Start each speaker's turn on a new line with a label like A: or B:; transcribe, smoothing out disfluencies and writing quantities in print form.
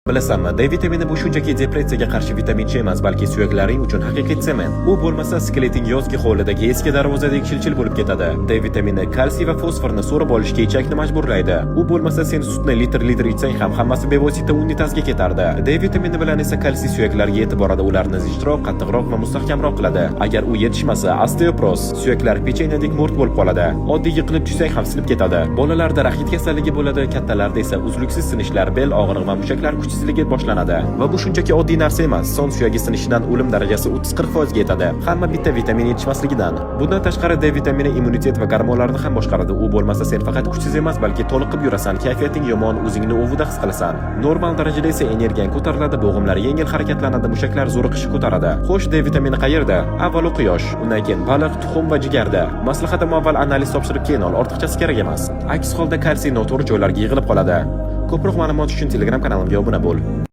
A: Bilasanmi, D vitamini bu shunchaki depressiyaga qarshi vitamincha emas, balki suyaklaring uchun haqiqiy sement. U bo'lmasa, skeleting yozgi hovlidagi eski darvozadek chil-chil bo'lib ketadi. D vitamini kalsiy va fosforni so'rib olishga ichakni majburlaydi. U bo'lmasa, sen sutni litr-litr ichsang ham, hammasi bevosita unitazga ketardi. D vitamini bilan esa kalsiy suyaklarga yetib boradi, ularni zichroq, qattiqroq va mustahkamroq qiladi. Agar u yetishmasa, osteoporoz, suyaklar pechenyadek mo'rt bo'lib qoladi. Oddiy yiqilib tushsang ham sinib ketadi. Bolalarda raxit kasalligi bo'ladi, kattalarda esa uzluksiz sinishlar, bel og'rig'i va mushaklar kuchsizligi boshlanadi. Va bu shunchaki oddiy narsa emas. Son suyagi sinishidan o'lim darajasi 30-40% ga yetadi. Hamma bitta vitamin yetishmasligidan. Bundan tashqari, D vitamini immunitet va gormonlarni ham boshqaradi. U bo'lmasa, sen faqat kuchsiz emas, balki toliqib yurasan, kayfiyating yomon, o'zingni uvuda his qilasan. Normal darajada esa energiyang ko'tariladi, bo'g'imlar yengil harakatlanadi, mushaklar zo'riqishni ko'taradi. Xo'sh, D vitamini qayerda? Avvalo quyosh, undan keyin baliq, tuxum va jigarda. Maslahatim, avval analiz topshirib, keyin ol, ortiqchasi kerak emas. Aks holda kalsiy noto'g'ri joylarga yig'ilib qoladi. Ko'proq ma'lumot uchun Telegram kanalimga obuna bo'l.